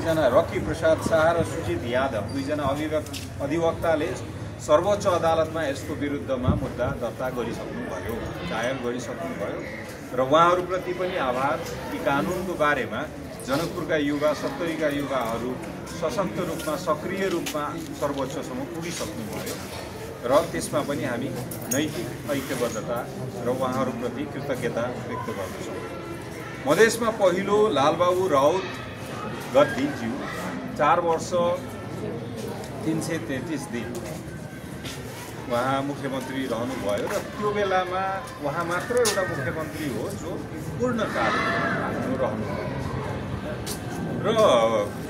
दुईजना रकी प्रसाद शाह र सुजित यादव दुईजना अधिवक्ताले सर्वोच्च अदालतमा यसको विरुद्धमा मुद्दा दर्ता गरिसक्नुभयो, दायर गरिसक्नुभयो र उहाँहरूप्रति पनि आभार। यी कानुनको बारेमा जनकपुरका युवा 70 का युवाहरू सशक्त रूपमा सक्रिय रूपमा सर्वोच्चसम्म पुगिसक्नुभयो र त्यसमा पनि हामी नैतिक ऐक्यबद्धता र उहाँहरूप्रति कृतज्ञता व्यक्त गर्दछौँ। मधेसमा पहिलो लालबाबु राउत गद्दीज्यू 4 वर्ष 333 दिन उहाँ मुख्यमन्त्री रहनुभयो र त्यो बेलामा उहाँ मात्र एउटा मुख्यमन्त्री हो जो पूर्णकाल रहनुभयो र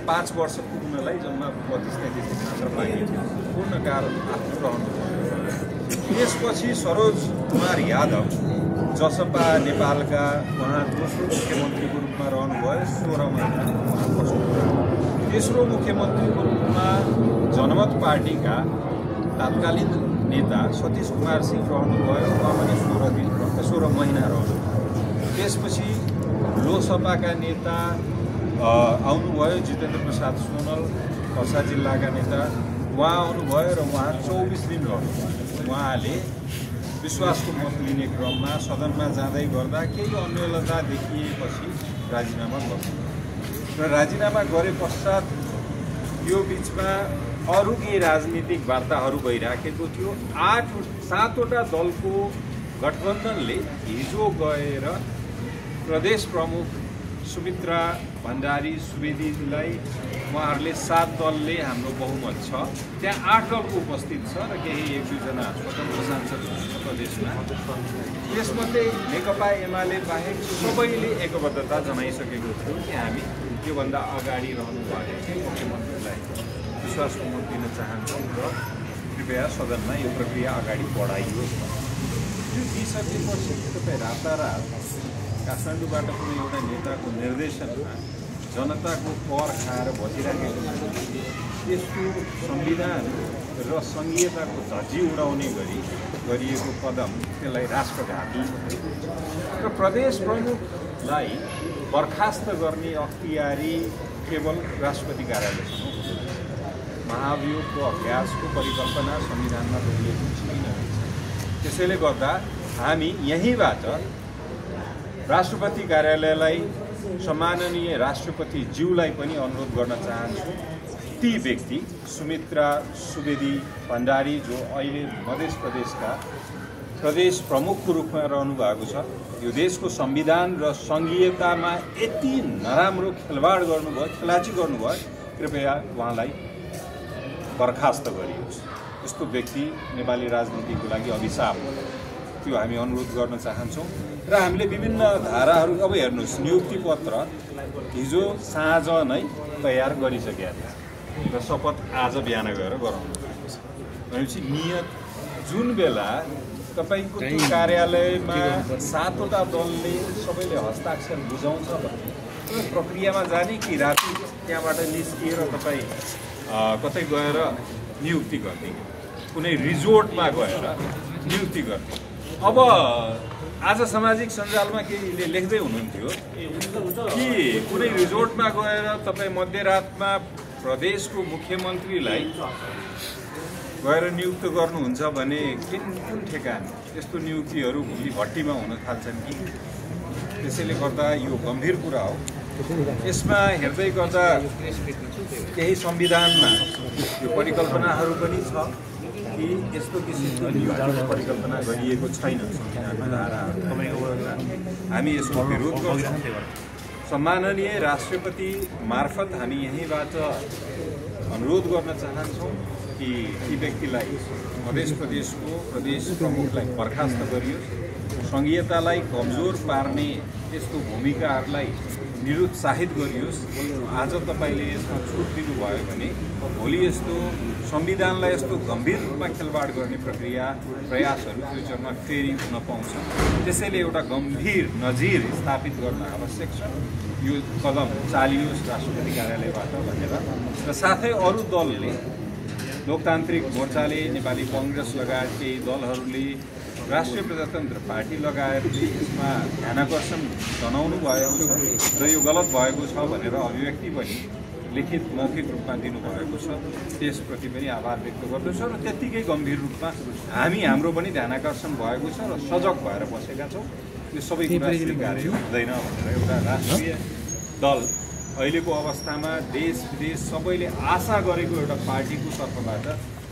5 वर्ष पुग्नलाई जम्मा 32-33 दिन मात्र बाँकी थियो। पूर्णकाल आफ्नो रहनुभयो। त्यसपछि सरोज कुमार यादव जसपा नेपालका उहाँ दोस्रो मुख्यमन्त्रीको रूपमा रहनुभयो 16 महिना। तेस्रो मुख्यमन्त्रीको रूपमा जनमत पार्टीका तत्कालीन नेता सतीश कुमार सिंह रहनुभयो, उहाँ पनि 16 महिना रहनुभयो। त्यसपछि लोकसभाका नेता आउनुभयो जितेन्द्र प्रसाद सोनल, पर्सा जिल्लाका नेता उहाँ आउनुभयो र उहाँ 24 दिन रहनुभयो। उहाँले विश्वासको मत लिने क्रममा सदनमा जाँदै गर्दा केही अन्यलता देखिएपछि राजीनामा गर्नुभयो र राजीनामा गरे पश्चात यो बिचमा अरू केही राजनीतिक वार्ताहरू भइराखेको थियो। 7वटा दलको गठबन्धनले हिजो गएर प्रदेश प्रमुख सुमित्रा भण्डारी सुवेदीलाई उहाँहरूले 7 दलले हाम्रो बहुमत छ, त्यहाँ 8 दलको उपस्थित छ र केही 1-2 जना स्वतन्त्र सांसद प्रदेशमा। त्यसमध्ये नेकपा एमाले बाहेक सबैले एकबद्धता जनाइसकेको थियो कि हामी योभन्दा अगाडि रहनुभएको चाहिँ मुख्यमन्त्रीलाई विश्वासको मत दिन चाहन्छौँ र कृपया सदनमा यो प्रक्रिया अगाडि बढाइयोस्। यो दिइसकेपछि तपाईँ रातारात काठमाडौँबाट कुनै एउटा नेताको निर्देशनमा जनताको कर खाएर बसिराखेको त्यसको संविधान र संघीयताको धज्जी उडाउने गरी गरिएको कदम त्यसलाई राष्ट्रघाती र प्रदेश प्रमुखलाई बर्खास्त गर्ने अख्तियारी केवल राष्ट्रपति कार्यालयसँग महाभियोगको अभ्यासको परिकल्पना संविधानमा गरिएको छैन। त्यसैले गर्दा हामी यहीँबाट राष्ट्रपति कार्यालयलाई सम्माननीय राष्ट्रपति ज्यूलाई पनि अनुरोध गर्न चाहन्छु। ती व्यक्ति सुमित्रा सुवेदी भण्डारी जो अहिले मध्य प्रदेशका प्रदेश प्रमुखको रूपमा रहनु भएको छ, यो देशको संविधान र संघीयतामा यति नराम्रो खेलवाड गर्नुभयो, खेलाची गर्नुभयो, कृपया उहाँलाई बर्खास्त गरियोस्। यस्तो व्यक्ति नेपाली राजनीतिको लागि अभिशाप हो, त्यो हामी अनुरोध गर्न चाहन्छौँ। र हामीले विभिन्न धाराहरू अब हेर्नुहोस्, नियुक्ति पत्र हिजो साँझ नै तयार गरिसकेका थिए र शपथ आज बिहान गएर गराउनु भएको छ। भनेपछि नियत जुन बेला तपाईँको कार्यालयमा 7वटा दलले सबैले हस्ताक्षर बुझाउँछ भने प्रक्रियामा जाने कि राति त्यहाँबाट निस्किएर तपाईँ कतै गएर नियुक्ति गर्ने, कुनै रिजोर्टमा गएर नियुक्ति गर्ने। अब आज सामाजिक सञ्जालमा केहीले लेख्दै हुनुहुन्थ्यो कि कुनै रिजोर्टमा गएर तपाईँ मध्यरातमा प्रदेशको मुख्यमन्त्रीलाई गएर नियुक्त गर्नुहुन्छ भने कुन ठेगान यस्तो नियुक्तिहरू भोलि भट्टीमा हुन थाल्छन् कि? त्यसैले गर्दा यो गम्भीर कुरा हो। यसमा हेर्दै गर्दा केही संविधानमा यो परिकल्पनाहरू पनि छ कि यस्तो किसिमको नियुक्तिको परिकल्पना गरिएको छैन संविधानमा धाराहरू। हामी यसको विरोध गर्छौँ। सम्माननीय राष्ट्रपति मार्फत हामी यहीँबाट अनुरोध गर्न चाहन्छौँ कि ती व्यक्तिलाई मध्य प्रदेशको प्रदेश प्रमुखलाई बर्खास्त गरियोस्, संघीयतालाई कमजोर पार्ने यस्तो भूमिकाहरूलाई निरुत्साहित गरियोस्। आज तपाईँले यसमा छुट दिनुभयो भने भोलि यस्तो संविधानलाई यस्तो गम्भीर रूपमा खेलवाड गर्ने प्रयासहरू फ्युचरमा फेरि हुन पाउँछ। त्यसैले एउटा गम्भीर नजिर स्थापित गर्न आवश्यक छ। यो कदम चालियोस् राष्ट्रपति कार्यालयबाट भनेर र साथै अरू दलले लोकतान्त्रिक मोर्चाले, नेपाली कांग्रेस लगायत केही दलहरूले, राष्ट्रिय प्रजातन्त्र पार्टी लगायतले यसमा ध्यानाकर्षण जनाउनु भएको छ र यो गलत भएको छ भनेर अभिव्यक्ति पनि लिखित मौखिक रूपमा दिनुभएको छ त्यसप्रति पनि आभार व्यक्त गर्दछु र त्यत्तिकै गम्भीर रूपमा हाम्रो पनि ध्यानाकर्षण भएको छ र सजग भएर बसेका छौँ। यो सबै कुरा स्वीकार्य हुँदैन भनेर एउटा राष्ट्रिय दल अहिलेको अवस्थामा देश विदेश सबैले आशा गरेको एउटा पार्टीको तर्फबाट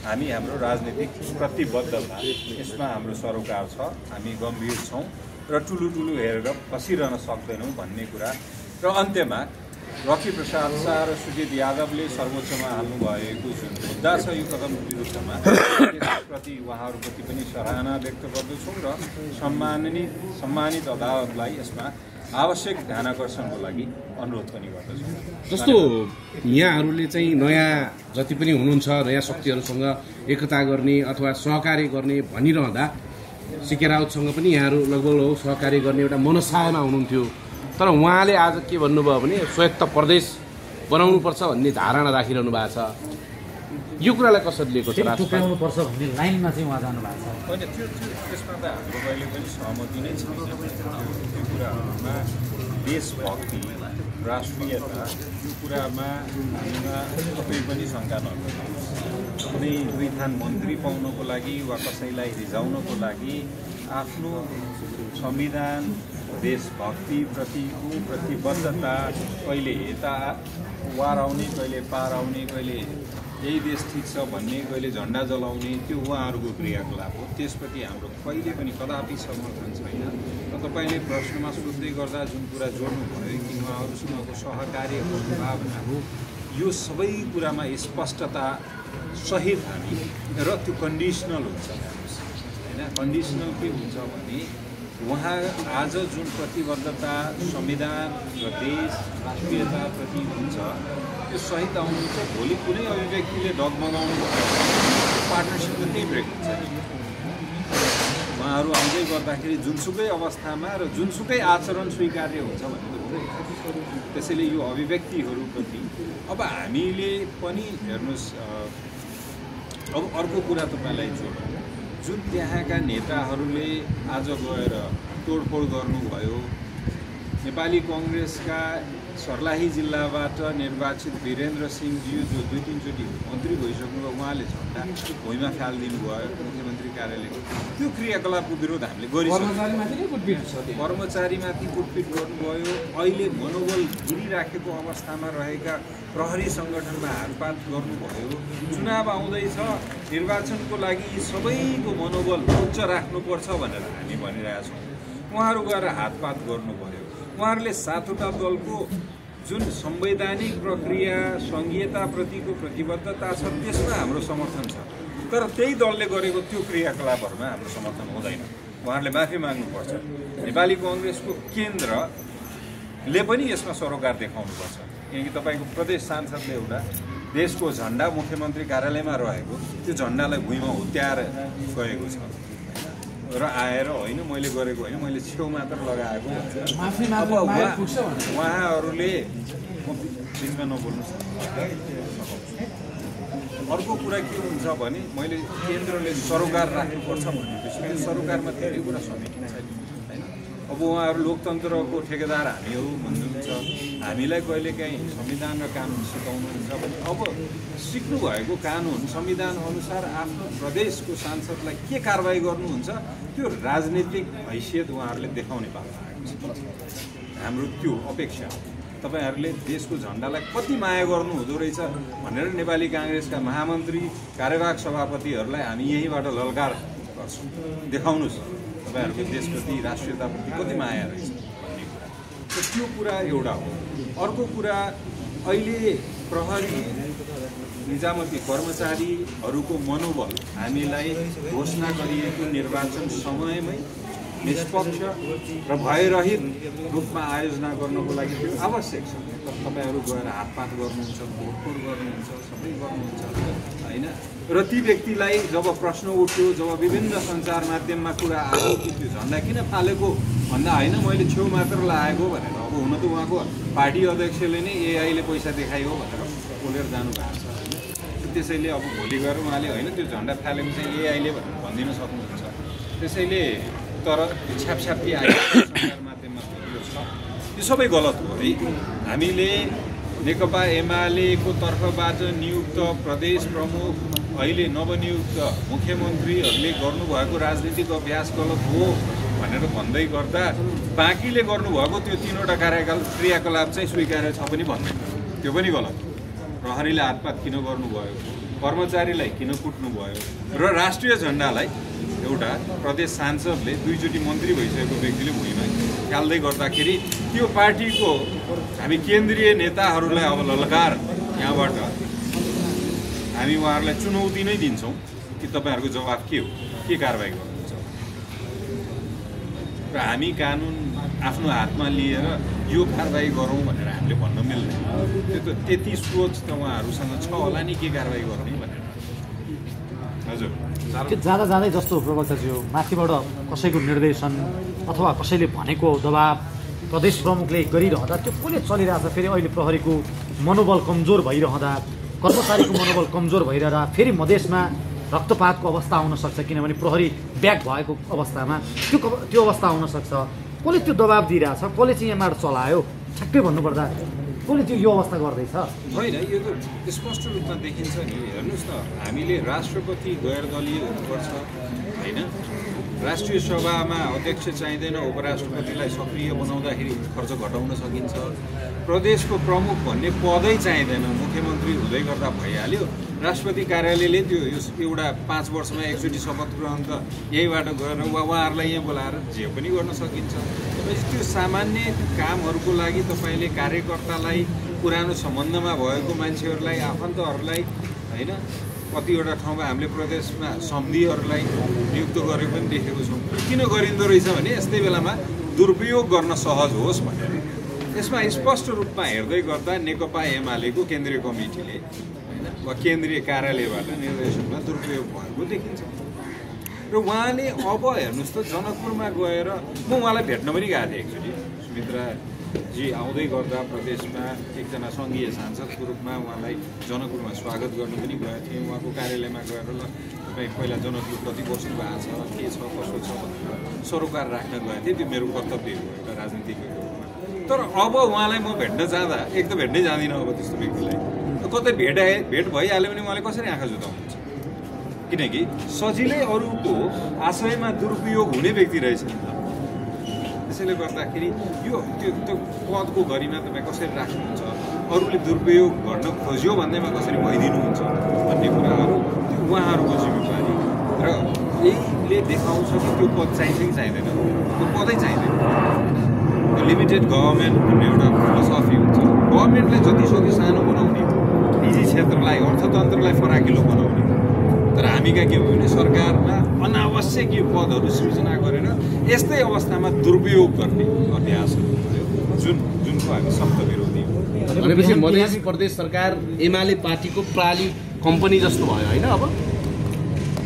हाम्रो राजनीतिक प्रतिबद्धता यसमा हाम्रो सरोकार छ। हामी गम्भीर छौँ र ठुलो हेरेर बसिरहन सक्दैनौँ भन्ने कुरा र अन्त्यमा रकी प्रसाद शाह र सुजित यादवले सर्वोच्चमा हाल्नुभएको जुन मुद्दा छ यो कदम विरुद्धमा त्यसप्रति उहाँहरूप्रति पनि सराहना व्यक्त गर्दछौँ र सम्मानित अदालतलाई यसमा आवश्यक ध्यानाकर्षणको लागि अनुरोध पनि गर्दछौँ। जस्तो यहाँहरूले चाहिँ नयाँ जति पनि हुनुहुन्छ नयाँ शक्तिहरूसँग एकता गर्ने अथवा सहकार्य गर्ने भनिरहँदा सीके राउतसँग पनि यहाँहरू लगभग सहकार्य गर्ने एउटा मनसायमा हुनुहुन्थ्यो, तर उहाँले आज के भन्नुभयो भने स्वायत्त प्रदेश बनाउनुपर्छ भन्ने धारणा राखिरहनु भएको छ। यो कुरालाई कसरी लिएको छ? टुक्राउनुपर्छ भन्ने लाइनमा चाहिँ उहाँ जानु भएको छ। होइन त्यसमा त हाम्रो कहिले पनि सहमति नै छैन। त्यो कुराहरूमा देशभक्ति राष्ट्रियता यो कुरामा हामीमा कतै पनि शङ्का नगर्नुहोस्। कुनै दुई थान मन्त्री पाउनको लागि वा कसैलाई रिझाउनको लागि आफ्नो संविधान देशभक्तिप्रतिको प्रतिबद्धता कहिले यता वार आउने कहिले पार आउने कहिले यही देश ठिक छ भन्ने कहिले झन्डा जलाउने त्यो उहाँहरूको क्रियाकलाप हो। त्यसप्रति हाम्रो कहिले पनि कदापि समर्थन छैन। र तपाईँले प्रश्नमा सोध्दै गर्दा जुन कुरा जोड्नुभयो कि उहाँहरूसँगको सहकार्य भावना हो यो सबै कुरामा स्पष्टता सहित हामी र त्यो कन्डिसनल हुन्छ होइन। कन्डिसनल के हुन्छ भने उहाँ आज जुन प्रतिबद्धता संविधान र देश राष्ट्रियताप्रति हुन्छ त्यो सहित आउनुहुन्छ। भोलि कुनै अभिव्यक्तिले डगमगाउनु पार्टनरसिप त त्यही ब्रेक हुन्छ। उहाँहरू आउँदै गर्दाखेरि जुनसुकै अवस्थामा र जुनसुकै आचरण स्वीकार्य हुन्छ भन्ने कुरो। त्यसैले यो अभिव्यक्तिहरूप्रति अब हामीले पनि हेर्नुहोस्। अब अर्को कुरा तपाईँलाई जोडौँ, जुन त्यहाँका नेताहरूले आज गएर तोडफोड गर्नुभयो, नेपाली कङ्ग्रेसका सर्लाही जिल्लाबाट निर्वाचित वीरेन्द्र सिंहज्यू जो 2-3 चोटि मन्त्री भइसक्नुभयो, उहाँले झन्डा भुइँमा फालिदिनु भयो मुख्यमन्त्री कार्यालयको। त्यो क्रियाकलापको विरोध हामीले गरिसक्यौँ। कर्मचारीमाथि कुटपिट गर्नुभयो। अहिले मनोबल गिरिराखेको अवस्थामा रहेका प्रहरी सङ्गठनमा हातपात गर्नुभयो। चुनाव आउँदैछ, निर्वाचनको लागि सबैको मनोबल उच्च राख्नुपर्छ भनेर हामी भनिरहेका छौँ। उहाँहरू गएर हातपात गर्नुभयो। उहाँहरूले सातवटा दलको जुन संवैधानिक प्रक्रिया सङ्घीयताप्रतिको प्रतिबद्धता छ त्यसमा हाम्रो समर्थन छ, तर त्यही दलले गरेको त्यो क्रियाकलापहरूमा हाम्रो समर्थन हुँदैन। उहाँहरूले माफी माग्नुपर्छ। नेपाली कङ्ग्रेसको केन्द्रले पनि यसमा सरोकार देखाउनुपर्छ। किनकि तपाईँको प्रदेश सांसदले एउटा देशको झन्डा मुख्यमन्त्री कार्यालयमा रहेको त्यो झन्डालाई भुइँमा हुत्याएर गएको छ र आएर होइन मैले गरेको होइन मैले छेउ मात्र लगाएको अब उहाँहरूले बिचमा नबोल्नुहोस्। अर्को कुरा के हुन्छ भने मैले केन्द्रले सरोकार राख्नुपर्छ भनेपछि त्यो सरोकारमा धेरै कुरा समेटिन्छ होइन। अब उहाँहरू लोकतन्त्रको ठेकेदार हामी हो भन्नुहुन्छ, हामीलाई कहिलेकाहीँ संविधान र कानुन सिकाउनुहुन्छ भने अब सिक्नुभएको कानुन संविधान अनुसार आफ्नो प्रदेशको सांसदलाई के कारवाही गर्नुहुन्छ त्यो राजनीतिक हैसियत उहाँहरूले देखाउने पालो आएको छ। हाम्रो त्यो अपेक्षा तपाईँहरूले देशको झन्डालाई कति माया गर्नु हुँदो रहेछ भनेर नेपाली काङ्ग्रेसका महामन्त्री कार्यवाहक सभापतिहरूलाई हामी यहीँबाट ललकार गर्छौँ। देखाउनुहोस् तपाईँहरूको देशप्रति राष्ट्रियताप्रति कति माया रहेछ भन्ने कुरा। त्यो कुरा एउटा हो। अर्को कुरा अहिले प्रहरी निजामती कर्मचारीहरूको मनोबल हामीलाई घोषणा गरिएको निर्वाचन समयमै निष्पक्ष र भयरहित रूपमा आयोजना गर्नको लागि त्यो आवश्यक छ। तपाईँहरू गएर हातपात गर्नुहुन्छ, तोडफोड गर्नुहुन्छ, सबै गर्नुहुन्छ होइन। र ती व्यक्तिलाई जब प्रश्न उठ्यो, जब विभिन्न सञ्चार माध्यममा कुरा आयो कि त्यो झन्डा किन फालेको भन्दा होइन मैले छेउ मात्र लगाएको भनेर, अब हुन त उहाँको पार्टी अध्यक्षले नै एआईले पैसा देखायो भनेर बोलेर जानु भएको छ होइन। त्यसैले अब भोलि गएर उहाँले होइन त्यो झन्डा फालेको चाहिँ एआईले भनेर भनिदिन सक्नुहुन्छ। त्यसैले तर छ्यापछ्यापी आएको सञ्चार माध्यममा यो छ, यो सबै गलत हो है। हामीले नेकपा एमालेको तर्फबाट नियुक्त प्रदेश प्रमुख अहिले नवनियुक्त मुख्यमन्त्रीहरूले गर्नुभएको राजनीतिक अभ्यास गलत हो भनेर भन्दै गर्दा बाँकीले गर्नुभएको त्यो 3वटा क्रियाकलाप चाहिँ स्वीकार्य छ पनि भन्दैन, त्यो पनि गलत। प्रहरीले हातपात किन गर्नुभयो, कर्मचारीलाई किन कुट्नुभयो र राष्ट्रिय झन्डालाई एउटा प्रदेश सांसदले 2 चोटि मन्त्री भइसकेको व्यक्तिले भुइँमा ख्याल्दै गर्दाखेरि त्यो पार्टीको हामी केन्द्रीय नेताहरूलाई अब ललकार यहाँबाट हामी उहाँहरूलाई चुनौती नै दिन्छौँ कि तपाईँहरूको जवाफ के हो, के कारबाही गर्नुहुन्छ र हामी कानुन आफ्नो हातमा लिएर यो कारबाही गरौँ भनेर हामीले भन्न मिल्दैन। त्यो त त्यति सोच त उहाँहरूसँग छ होला नि के कारबाही गर्ने भनेर। हजुर त्यो जाँदै जस्तो प्रवक्ताज्यू माथिबाट कसैको निर्देशन अथवा कसैले भनेको दबाब प्रदेश प्रमुखले गरिरहँदा त्यो कसले चलिरहेछ, फेरि अहिले प्रहरीको मनोबल कमजोर भइरहँदा, कर्मचारीको मनोबल कमजोर भइरहँदा फेरि मधेसमा रक्तपातको अवस्था आउन सक्छ, किनभने प्रहरी ब्याक भएको अवस्थामा त्यो अवस्था आउन सक्छ। कसले त्यो दबाब दिइरहेछ, कसले चाहिँ यहाँबाट चलायो, ठ्याक्कै भन्नुपर्दा कसले त्यो यो अवस्था गर्दैछ? होइन, यो त स्पष्ट रूपमा देखिन्छ नि। हेर्नुहोस् न, हामीले राष्ट्रपति गैर दलीय हुनुपर्छ होइन, राष्ट्रिय सभामा अध्यक्ष चाहिँदैन, उपराष्ट्रपतिलाई सक्रिय बनाउँदाखेरि खर्च घटाउन सकिन्छ, प्रदेशको प्रमुख भन्ने पदै चाहिँदैन, मुख्यमन्त्री हुँदै गर्दा भइहाल्यो। राष्ट्रपति कार्यालयले त्यो एउटा 5 वर्षमा एकचोटि शपथ ग्रहण त यहीँबाट गएर वा उहाँहरूलाई यहाँ बोलाएर जे पनि गर्न सकिन्छ। त्यो सामान्य कामहरूको लागि तपाईँले कार्यकर्तालाई, पुरानो सम्बन्धमा भएको मान्छेहरूलाई, आफन्तहरूलाई होइन, कतिवटा ठाउँमा हामीले प्रदेशमा सम्धिहरूलाई नियुक्त गरेको पनि देखेको छौँ। किन गरिँदो रहेछ भने यस्तै बेलामा दुरुपयोग गर्न सहज होस् भनेर। यसमा स्पष्ट रूपमा हेर्दै गर्दा नेकपा एमालेको केन्द्रीय कमिटीले होइन वा केन्द्रीय कार्यालयबाट निर्देशनमा दुरुपयोग भएको देखिन्छ। र उहाँले अब हेर्नुहोस् त, जनकपुरमा गएर म उहाँलाई भेट्न पनि गएको थिएँ एकचोटि। सुमित्राजी आउँदै गर्दा प्रदेशमा एकजना सङ्घीय सांसदको रूपमा उहाँलाई जनकपुरमा स्वागत गर्नु पनि गएको थिएँ। उहाँको कार्यालयमा गएर ल तपाईँ पहिला जनकपुर कति बस्नु भएको छ, के छ, कसो छ भनेर सरोकार राख्न गएको थिएँ। त्यो मेरो कर्तव्य हो एउटा राजनीतिज्ञको रूपमा। तर अब उहाँलाई म भेट्न जाँदा, एक त भेट्नै जाँदिनँ अब त्यस्तो व्यक्तिलाई, कतै भेट भइहाल्यो भने उहाँले कसरी आँखा जुदाउनुहुन्छ? किनकि सजिलै अरूको आशयमा दुरुपयोग हुने व्यक्ति रहेछ नि त। त्यसैले गर्दाखेरि यो त्यो पदको गरिमा तपाईँ कसरी राख्नुहुन्छ, अरूले दुरुपयोग गर्न खोज्यो भन्दैमा कसरी भइदिनुहुन्छ भन्ने कुराहरू त्यो उहाँहरूको जिम्मेवारी र यहीले देखाउँछ कि त्यो पद चाहिन्छ कि चाहिँदैन। त्यो पदै चाहिँदैन। लिमिटेड गभर्मेन्ट भन्ने एउटा फिलोसफी हुन्छ। गभर्मेन्टलाई जतिसक्यो सानो बनाउने, निजी क्षेत्रलाई, अर्थतन्त्रलाई फराकिलो बनाउने। तर हामी कहाँ के हो भने सरकारमा अनावश्यक यो पदहरू सृजना गरेर यस्तै अवस्थामा दुरुपयोग गर्ने अभ्यासहरू भयो, जुनको हामी सख्त विरोधी हो। भनेपछि मधेस प्रदेश सरकार एमाले पार्टीको प्राली कम्पनी जस्तो भयो होइन? अब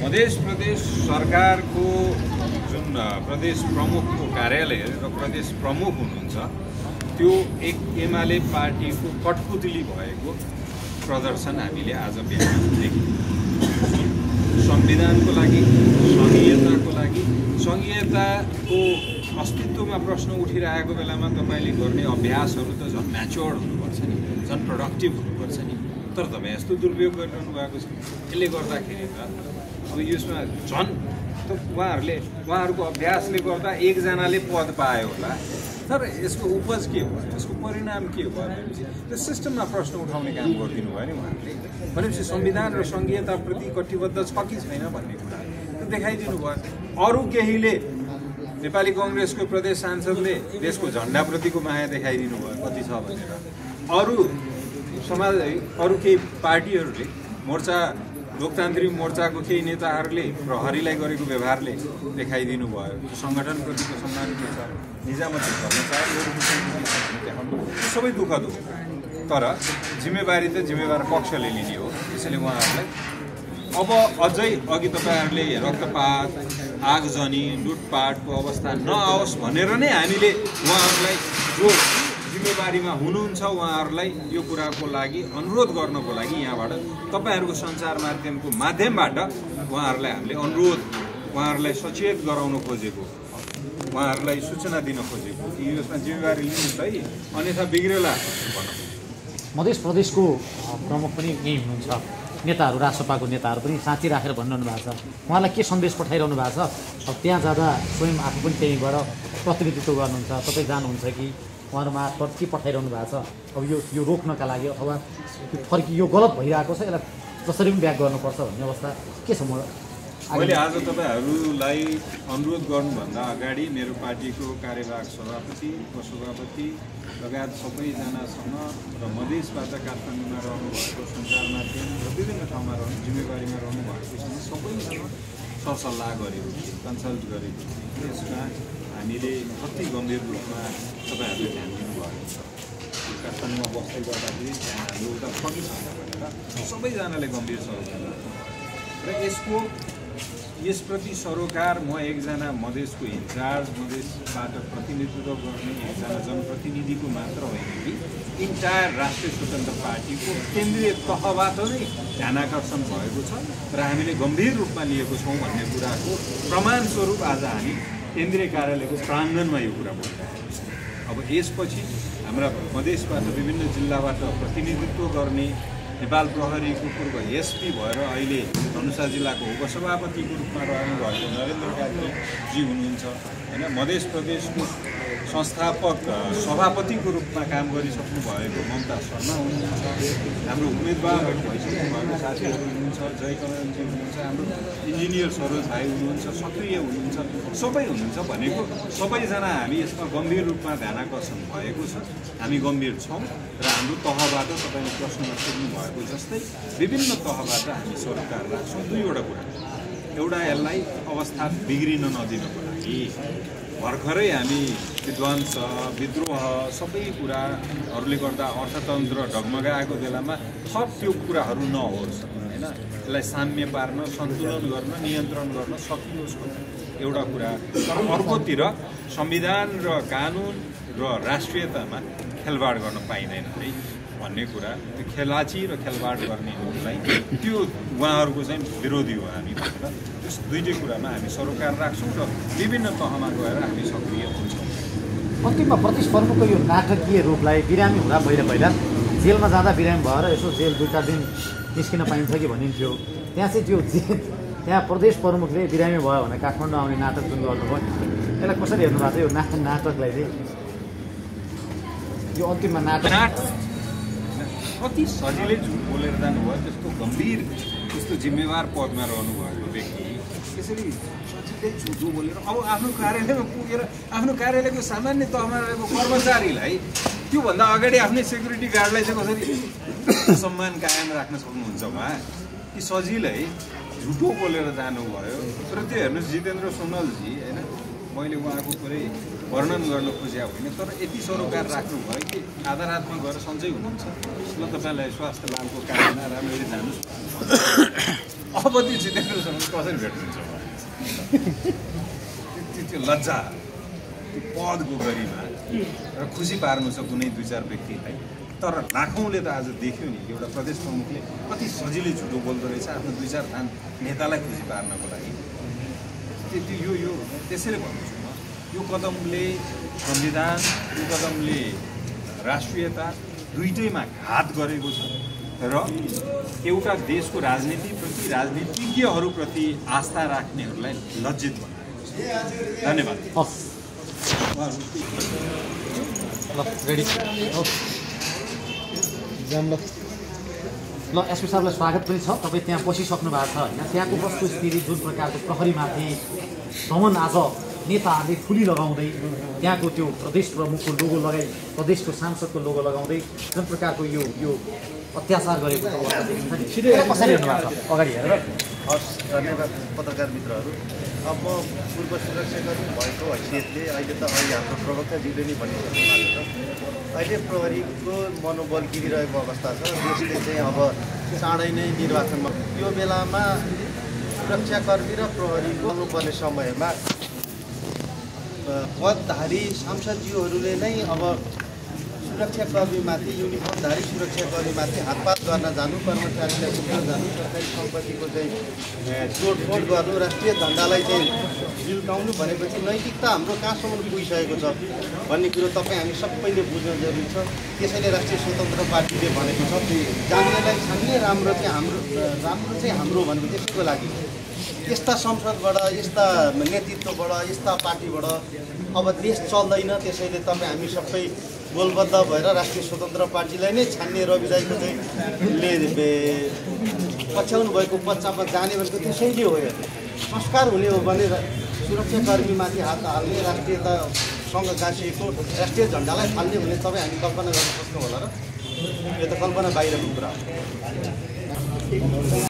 मधेस प्रदेश सरकारको जुन प्रदेश प्रमुखको कार्यालय र प्रदेश प्रमुख हुनुहुन्छ त्यो एक एमाले पार्टीको कठपुतली भएको प्रदर्शन हामीले आज बिहान देख्यौँ। संविधानको लागि, सङ्घीयताको लागि, सङ्घीयताको अस्तित्वमा प्रश्न उठिरहेको बेलामा तपाईँले गर्ने अभ्यासहरू त झन् म्याच्योर्ड हुनुपर्छ नि, झन् प्रोडक्टिभ हुनुपर्छ नि। तर तपाईँ यस्तो दुरुपयोग गरिरहनु भएको छ। यसले गर्दाखेरि त अब यसमा झन् त उहाँहरूको अभ्यासले गर्दा एकजनाले पद पायो होला, तर यसको उपज के भयो, यसको परिणाम के भयो भनेपछि त्यो सिस्टममा प्रश्न उठाउने काम गरिदिनु भयो नि उहाँहरूले। भनेपछि संविधान र सङ्घीयताप्रति कटिबद्ध छ कि छैन भन्ने कुरा देखाइदिनु भयो। अरू केहीले, नेपाली कङ्ग्रेसको प्रदेश सांसदले देशको झन्डाप्रतिको माया देखाइदिनु भयो कति छ भनेर। अरू केही पार्टीहरूले, लोकतान्त्रिक मोर्चाको केही नेताहरूले प्रहरीलाई गरेको व्यवहारले देखाइदिनु भयो। सङ्गठनप्रतिको सम्मान के छ, निजामती कर्मचारीहरू देखाउनु, सबै दुःखद हो। तर जिम्मेवारी त जिम्मेवार पक्षले लिने हो। त्यसैले उहाँहरूलाई अब अझै अघि तपाईँहरूले रक्तपात, आगजनी, लुटपाटको अवस्था नआओस् भनेर नै हामीले उहाँहरूलाई जो जिम्मेवारीमा हुनुहुन्छ उहाँहरूलाई यो कुराको लागि अनुरोध गर्नको लागि यहाँबाट तपाईँहरूको सञ्चार माध्यमबाट उहाँहरूलाई हामीले अनुरोध, उहाँहरूलाई सचेत गराउन खोजेको, उहाँहरूलाई सूचना दिन खोजेको कि यसमा जिम्मेवारी लिनुहोस् है, अन्यथा बिग्रेला भन्न खोजेको। मधेस प्रदेशको प्रमुख पनि यहीँ हुनुहुन्छ, नेताहरू राष्ट्रपाको नेताहरू पनि साँच्ची राखेर भनिरहनु भएको छ। उहाँलाई के सन्देश पठाइरहनु भएको छ? अब त्यहाँ जाँदा स्वयं आफू पनि त्यहीँ गएर प्रतिनिधित्व गर्नुहुन्छ, तपाईँ जानुहुन्छ कि उहाँहरू मार्फत के पठाइरहनु भएको छ? अब यो रोक्नका लागि अथवा फर्की यो गलत भइरहेको छ, यसलाई जसरी पनि ब्याक गर्नुपर्छ भन्ने अवस्था के छ? मैले आज तपाईँहरूलाई अनुरोध गर्नुभन्दा अगाडि मेरो पार्टीको कार्यवाहक सभापति, उपसभापति लगायत सबैजनासँग र मधेसबाट काठमाडौँमा रहनुभएको सञ्चार माध्यम र विभिन्न ठाउँमा जिम्मेवारीमा रहनुभएकोसँग सबैसँग सरसल्लाह गरेको थिएँ, कन्सल्ट गरेको थिएँ। यसमा हामीले कति गम्भीर रूपमा तपाईँहरूले ध्यान दिनुभएको छ। काठमाडौँमा बस्दै गर्दाखेरि ध्यान हाम्रो उता फर्किसक्छ भनेर सबैजनाले गम्भीर सरोकार र यसप्रति सरोकार म एकजना मधेसको इन्चार्ज, मधेसबाट प्रतिनिधित्व गर्ने एकजना जनप्रतिनिधिको मात्र होइन कि इन्टायर राष्ट्रिय स्वतन्त्र पार्टीको केन्द्रीय तहबाट नै ध्यान आकर्षण भएको छ र हामीले गम्भीर रूपमा लिएको छौँ भन्ने कुराको प्रमाणस्वरूप आज हामी केन्द्रीय कार्यालयको प्राङ्गणमा यो कुरा बोलिरहेको छ। अब यसपछि हाम्रा मधेसबाट विभिन्न जिल्लाबाट प्रतिनिधित्व गर्ने नेपाल प्रहरीको पूर्व एसपी भएर अहिले धनुषा जिल्लाको उपसभापतिको रूपमा रहनुभएको नरेन्द्र कार्कीजी हुनुहुन्छ होइन, मधेस प्रदेशको संस्थापक सभापतिको रूपमा काम गरिसक्नु भएको ममता शर्मा हुनुहुन्छ, हाम्रो उम्मेदवारहरू भइसक्नु भएको साथीहरू हुनुहुन्छ, जयकमलजी हुनुहुन्छ, हाम्रो इन्जिनियर सरोज भाइ हुनुहुन्छ, सक्रिय हुनुहुन्छ, सबै हुनुहुन्छ भनेको सबैजना हामी यसमा गम्भीर रूपमा ध्यान आकर्षण भएको छ। हामी गम्भीर छौँ र हाम्रो तहबाट तपाईँले प्रश्नमा सोध्नु भएको जस्तै विभिन्न तहबाट हामी सरोकार राख्छौँ। दुईवटा कुरा, एउटा यसलाई अवस्था बिग्रिन नदिनको लागि भर्खरै हामी विध्वंस, विद्रोह सबै कुराहरूले गर्दा अर्थतन्त्र डगमगाएको बेलामा थप त्यो कुराहरू नहोस् होइन, यसलाई साम्य पार्न, सन्तुलन गर्न, नियन्त्रण गर्न सकियोस् एउटा कुरा। तर अर्कोतिर संविधान र कानुन र राष्ट्रियतामा खेलवाड गर्न पाइँदैन है भन्ने कुरा, त्यो खेलाची र खेलवाड गर्नेहरूलाई त्यो उहाँहरूको चाहिँ विरोधी हो हामी भनेर त्यस दुईटै कुरामा हामी सरोकार राख्छौँ र विभिन्न तहमा गएर हामी सक्रिय हुन्छौँ। अन्तिममा प्रदेश प्रमुखको यो नाटकीय रूपलाई बिरामी हुँदा पहिला जेलमा जाँदा बिरामी भएर यसो जेल 2-4 दिन निस्किन पाइन्छ कि भनिन्थ्यो, त्यहाँ चाहिँ त्यो त्यहाँ प्रदेश प्रमुखले बिरामी भयो भने काठमाडौँ आउने नाटक जुन गर्नुभयो यसलाई कसरी हेर्नु भएको छ? यो नाटकलाई चाहिँ यो अन्तिममा नाटक कति सजिलै झुट बोलेर जानुभयो, त्यस्तो गम्भीर त्यस्तो जिम्मेवार पदमा रहनुभएको व्यक्ति त्यसरी सजिलै झुटो बोलेर अब आफ्नो कार्यालयमा पुगेर आफ्नो कार्यालयको सामान्य तहमा रहेको कर्मचारीलाई त्योभन्दा अगाडि आफ्नै सेक्युरिटी गार्डलाई चाहिँ कसरी सम्मान कायम राख्न सक्नुहुन्छ उहाँ? कि सजिलै झुटो बोलेर जानुभयो। र त्यो हेर्नुहोस् जितेन्द्र सोनलजी होइन, मैले उहाँको पुरै वर्णन गर्न खोजेको होइन, तर यति सरोकार राख्नुभयो कि आधा रातमा गएर सन्चै हुनुहुन्छ, ल तपाईँलाई स्वास्थ्य लाभको काममा राम्ररी जानुहोस्। अब त्यो जितेन्द्र सोनल कसरी भेट्नुहुन्छ? त्यो लज्जा, त्यो पदको गरिमा र खुसी पार्नु छ कुनै 2-4 व्यक्तिलाई, तर लाखौँले त आज देख्यो नि एउटा प्रदेश प्रमुखले कति सजिलै झुटो बोल्दो रहेछ आफ्नो 2-4 नेतालाई खुसी पार्नको लागि। त्यो यो त्यसैले भन्छु म, यो कदमले संविधान, यो कदमले राष्ट्रियता दुईटैमा घात गरेको छ र एउटा देशको राजनीतिप्रति, राजनीतिज्ञहरूप्रति आस्था राख्नेहरूलाई लज्जित बनाएको छ। धन्यवाद। ल एसपी साहबलाई स्वागत पनि छ, तपाईँ त्यहाँ बसिसक्नु भएको छ होइन, त्यहाँको वस्तुस्थिति जुन प्रकारको प्रहरीमाथि दमन आज नेताहरूले फुली लगाउँदै त्यहाँको त्यो प्रदेश प्रमुखको लोगो लगाई प्रदेशको सांसदको लोगो लगाउँदै जुन प्रकारको यो अत्याचार गरेको अवस्था देखिन्छ नि, कसरी हेर्नु भएको छ अगाडि हेरेर? हस्, धन्यवाद पत्रकार मित्रहरू। अब म पूर्व सुरक्षाकर्मी भएको हैसियतले अहिले हाम्रो प्रवक्ताजीले नै भनिसक्नु भएको छ, अहिले प्रहरीको मनोबल गिरिरहेको अवस्था छ। देशले चाहिँ अब चाँडै नै निर्वाचनमा यो बेलामा सुरक्षाकर्मी र प्रहरीको आउनुपर्ने समयमा पदधारी सांसदज्यूहरूले नै अब सुरक्षाकर्मीमाथि युनिफर्मधारी सुरक्षाकर्मीमाथि हातपात गर्न जानु, कर्मचारीलाई लुट्न जानु, सरकारी सम्पत्तिको चाहिँ तोडफोड गर्नु, राष्ट्रिय झन्डालाई चाहिँ झुल्काउनु भनेपछि नैतिकता हाम्रो कहाँसम्म पुगिसकेको छ भन्ने कुरो तपाईँ हामी सबैले बुझ्न जरुरी छ। त्यसैले राष्ट्रिय स्वतन्त्र पार्टीले भनेको छ जान्नेलाई छान्ने राम्रो चाहिँ हाम्रो भनेको त्यसैको लागि यस्ता संसदबाट, यस्ता नेतृत्वबाट, यस्ता पार्टीबाट अब देश चल्दैन। त्यसैले तपाईँ हामी सबै गोलबद्ध भएर राष्ट्रिय स्वतन्त्र पार्टीलाई नै छान्ने रवि दाइको चाहिँ पछ्याउनु भएको पक्षमा जाने भनेको त्यसैले हो। संस्कार हुने हो भने सुरक्षाकर्मीमाथि हात हाल्ने, राष्ट्रियतासँग गाँसिएको राष्ट्रिय झन्डालाई फाल्ने भने तपाईँ हामी कल्पना गर्न सक्छौँ होला र यो त कल्पना बाहिरको कुरा हो।